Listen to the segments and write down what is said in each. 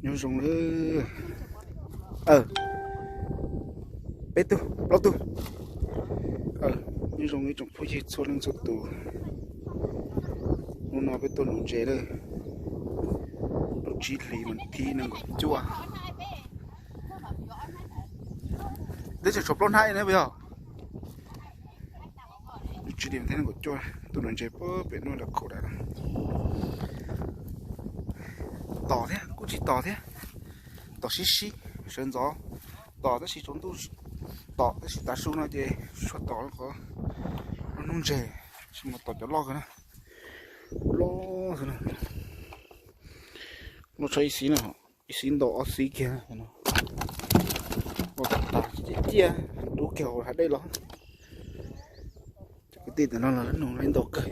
Nyob zoo, peb tug plaub tug. Nyob zoo ib tsoom phooj ywg txhua leej txhua tus. Hnub no peb tuaj nuv ntses lawm. Lub tsib hlis mas thib nees nkaum cuaj. Twb tseem tshuav plaub hnab ne puas yog? Lub tsib hlis mas thib nees nkaum cuaj tuaj nuv ntses pem nuj la khaum dam. Tom thiab kuj tsis tom thiab. Tom sib sib sawv ntxov. Tom tab sis tsaus ntuj tom tab sis tav su no ces tsuas tom qhov lub hnub ntses, tsis mus tom cov loj kawg na. Loj xwb na. Loj tshaj ib xib na, ib xib ntau ob xib kiag no. Ua tas tas ciaj ciaj, dub kiag hauv hav dej los. Cov kwv tij tam no los nug ib ntau kawg.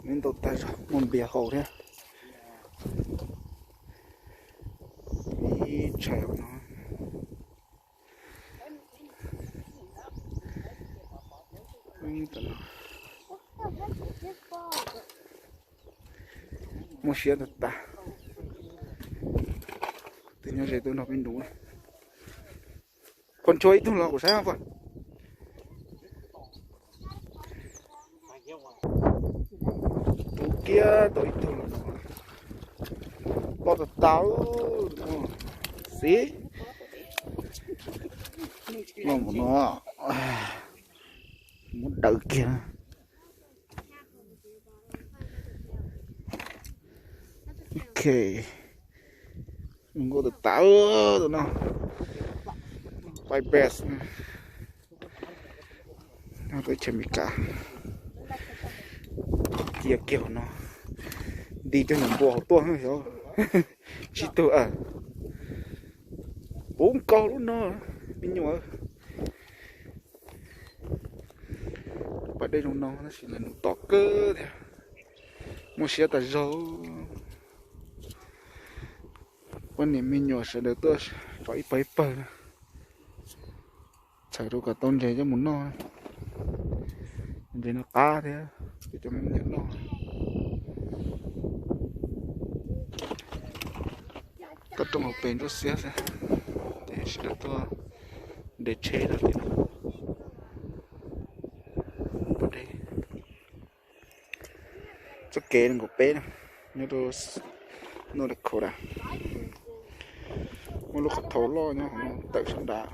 Ib ntau tag zog muaj npias haus thiab. Ib tshais no. Muaj siab tag tas. Tus nyob ze tuaj nrog peb nuv. Koj nchuav ib tug los kuv saib puas. Tus kiag tau ib tug los. Loj tas tas. Xib. Loj mus no. Muab daws kiag. Ok. Zoo nkauj tas tas tus no. White bass. Teb chaws Amelikas. Cia kiag no. Nti cov nyuam npua hauv tuaj xyov. Tsib tug. Puv nkaus lub no. Me nyuam. Pas dej zoo no tab sis nws num tom kawg thiab. Muaj siab tas zog. Poj niam me nyuam sawv daws tuaj tso ib pawg ib pawg na. Txhawm rau kom tau ntses coj mus noj. Ntses no qab thiab, coj cov me nyuam noj. Toj roob hauv pes ntsuab xiab xwb, ces sawv daws tuaj nres tsheb rau tim no. Txoj kev nees nkaum peb na, nyob rau North Dakota. Muaj lub qhov thau loj nyob hauv no tawm sab nrad,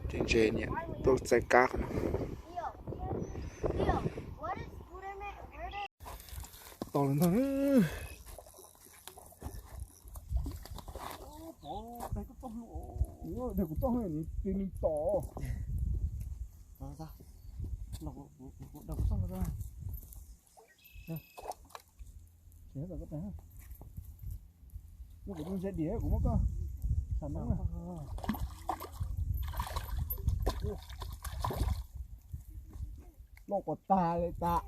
ces ntses niam tuaj txais kab qhov no. Tos lawm ntag. Daig kuv txoj, nws tis nws tom. Kuv ntse diam kuv muab koj tham noob na. Loj puas tag li tas.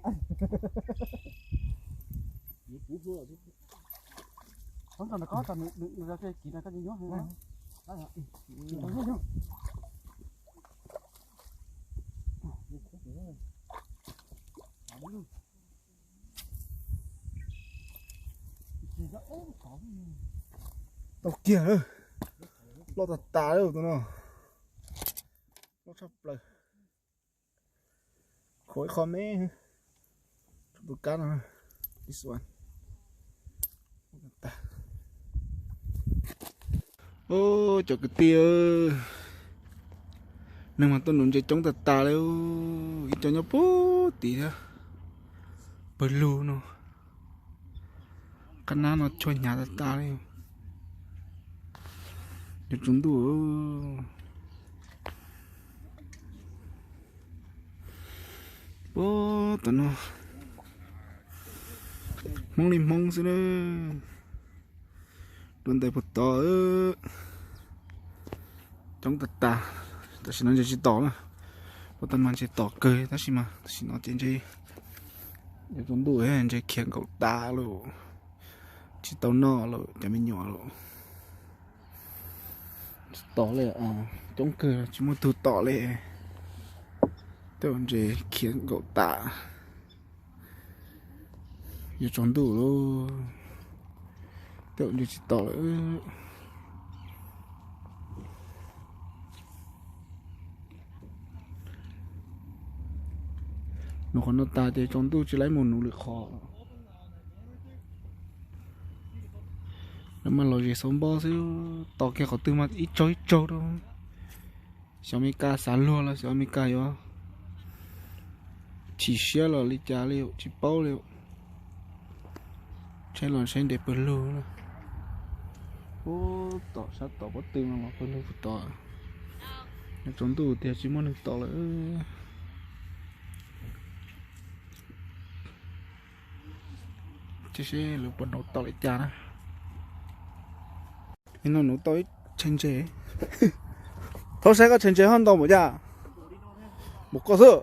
Koj nrog koj, nws kis no koj nyob. Tau kiag lawm. Loj tas tas lawm tus no. Loj tshaj plaws. Khuam ib qho me, tus kab no. This one. Ub, cov kwv tij, neeg mas tuaj nuv ntses coob tas tas li, ib co nyob puag tid thiab. Pawg lug no, qab nab no chua hnyav tas tas li. Yuav tsaus ntuj. Puag tom no, Hmoob li Hmoob xwb na. Dua ntais puag tod, coob tas tas. Tam sim no ntses tsis tom na, puag ta mas ntses tom kawg tab sis mas tam sim no ces ntses yuav tsaus ntuj, ntses khiav nkaum tas lawm, tsis tau noj lawm cov me nyuam lawm. Tsis tom li, coob kawg tsis muaj tug tom li. Tej zaum ntses khiav nkaum tas. Yuav tsaus ntuj lawm, tej zaum ntshe tsis tom lawm. Nuv qhov no tas ces tsaus ntuj tsis laib mus nuv lwm qhov. Lawv mas los zes xauv npob xwb, tos kiag qhov twg mas ib tsaug ib tsaug rau. Xyov Amelikas xav luag los xyov Amelikas yuav chim siab los li cas li, tsis paub li. Tsheb los tsheb nres pawg lug. Ub, tom sab tom pob tw no los pawg lug puag tom. Tsaus ntuj tiag tsis muaj neeg tom lawm. Cia seb lawv puas nuv tau li cas na. Nim no nuv tau ib tshee ntses. Thaub saib koj tshee ntses ho ntau npaum cas. Npaum koj xwb.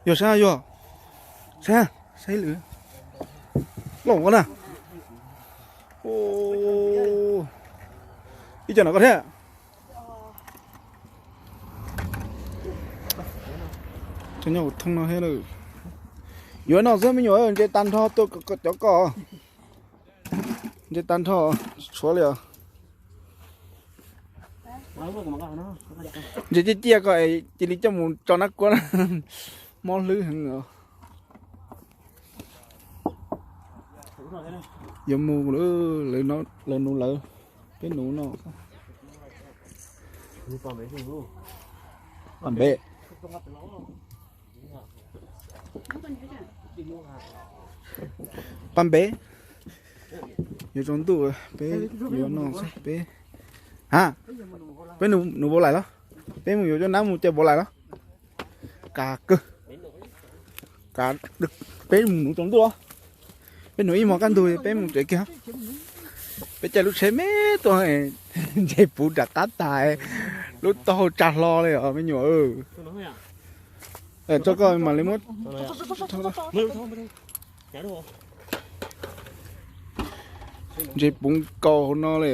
Yog saib yog. Saib, saib lwm. Loj koj na. Ib co no koj thiab. Cov nyob hauv thoob no thiab lawm. Yuav no xwb me nyuam, ntses tag nrho tuaj cov koj. Ntses tag nrho, tsis tshuav li os. Ntses ciaj ciaj ko es cia li coj mus tso nab kuab, mob hlwb heev os. Yuav mus lawm, lawv nuv lawv, peb nuv no. Paj npe, paj npe. Yuav tsaus ntuj, peb yuav no xwb peb. Ha, peb nuv vau lais los? Peb mus yuav cov nab mus caw vau lais los? Kav kawg. Kav, peb mus nuv tsaus ntuj los? Peb nuv ib hmos kaj ntug peb mus tsev kiag. Peb caij lub tsheb me tuaj, ntses puv nram qab tas, lub taub hau tsa hlo li os me nyuam. Tso koj mam li muab. Ntses puv nkaus hauv no li.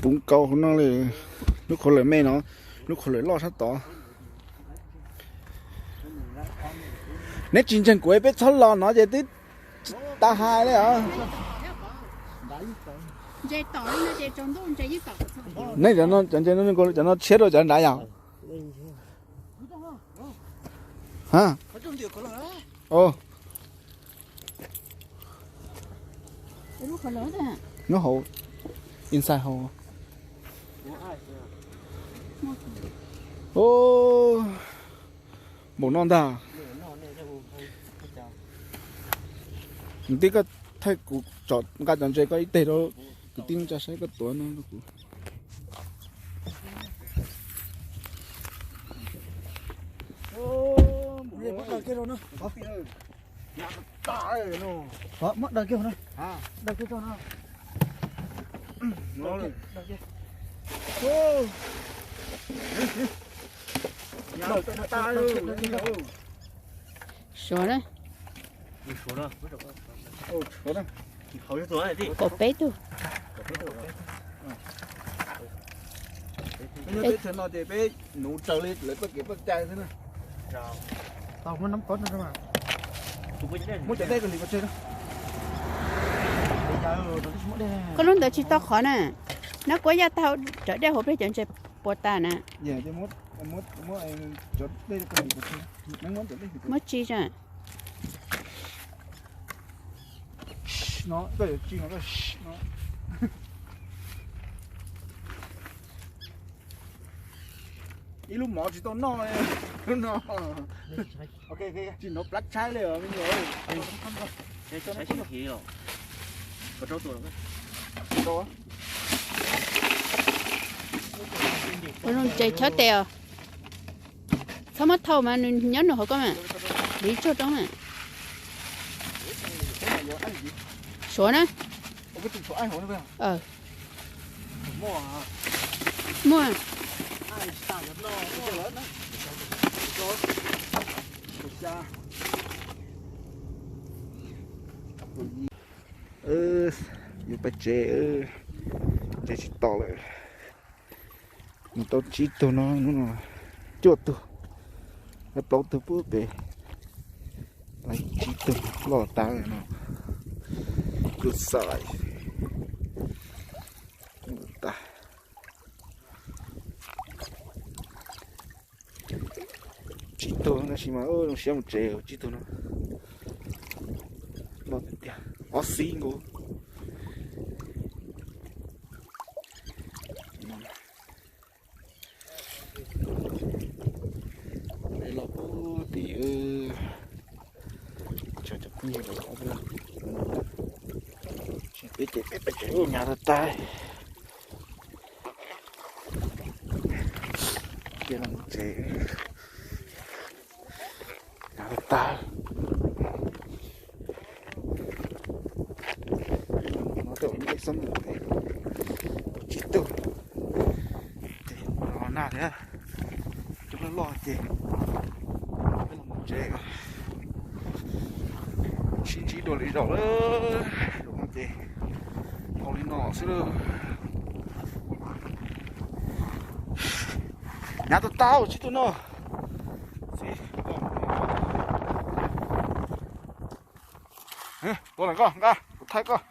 Puv nkaus hauv no li. Lub qhov lawm me no, lub qhov lawm loj sab tod. Neb tsis ntseeg kuv peb txhob los no ces twb tsis tas hais li os. Neb cov no tshiab rau cov nrad yom? Ha. Nyob hauv, inside hauv. Npaum no ntag. Kwv tij, koj thaij kuv tsom nqa cov ntses koj ib teg rau kwv tij neej tsa saib koj tuav no rau kuv. Muab daws kiag no. Daws kiag tso no. Suav na. Kaum peb tug. Peb nuv raws li lawv txoj kev txoj cai xwb na. Muab cov dej ko hliv pov tseg. Koj lub ntawd tsis tau qhov na. Nab kuab yaj tag, rav dej hauv pliag cov ntses puas tas na. Muab tsis a. Ib lub mov tsis tau noj li. Lub no tsis hnov plab tshaib li os me nyuam. Ua zoo ntses chob tes os. Txhob muab thauj mas nws nyob nws hauv koj mas. Liv tsuag roob na. Suav na. Muaj. Yuav pais tsev, tsev tsis tom lawm. Nws tau tsib tug no, hnub no cuaj tug. Plaub tug pub pem, tsib tug loj tas no. Tus xais tas. Tsib tug tab sis mas zoo siab mus tsev tsib tug no. Loj tiag tiag, ob xib nkaus. Los pub tim, cov phooj ywg, peb ces peb pais tsev ub, hnyav tag tag. Cia los mus tsev, hnyav tag tag. No tej ua ncej xab mus, tsib tug. Ces los nag thiab, cov loj loj ces peb los mus tsev, sib ntsib dua lwm zaus lawm. Ces tau li no xwb lawm. Hnyav tag tag tsib tug no. Tuav ntawm koj nqa, kuv thaij koj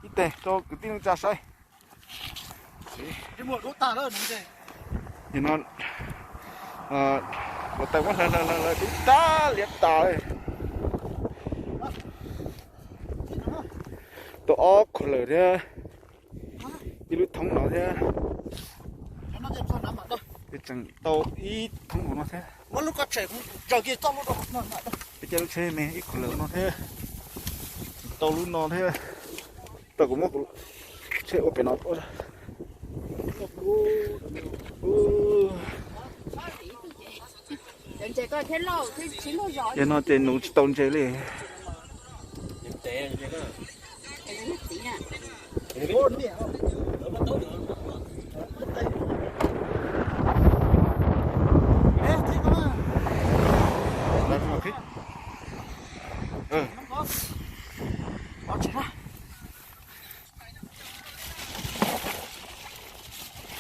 ib teg rau kwv tij neej tsa saib. No, ua tais muab hlawv hlawv hlawv dub tag liab tas li. Tau ob khuav lawm thiab, ib lub thoob no thiab. Tseem tau ib thoob no thiab. Peb caij lub tsheb me ib khuav lawm no thiab. Tau lub no thiab. Tau kuv muab kuv tsheb ua pem no. Yog no ces nuv tsis tau ntses li.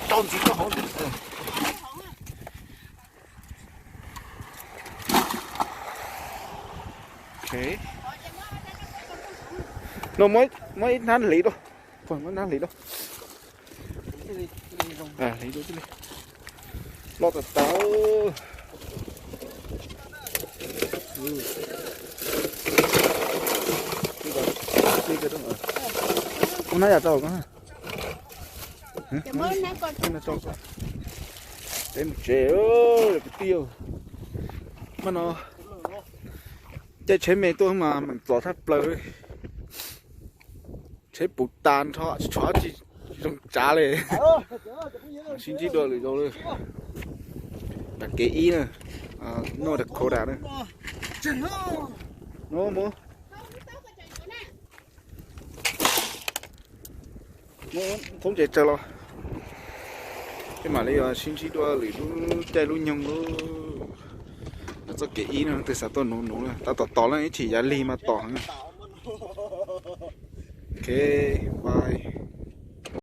Tau ntxiv koj hauv. No muab ib hnab hliv rau, muab ib hnab hliv rau. Hliv rau tib li. Loj tas tas. Muab hnab yam rau koj. Peb mus tsev, kwv tij. Mas no caij tsheb me tuaj mas meem txom thaj plaws. Tsheb puv tas nrho, tsis tshuav dab tsi zoo tsav li. Sib ntsib dua lwm zaus li. Tam kev ib na, North Dakota na. Thoob ntses tsawg los, peb mam li sib ntsib dua lwm lub caij lub nyoog lub. Txoj kev ib no twb xav tuaj nuv nuv na, tab tom tos na, ib chim yav lig mas tos heev. Ok.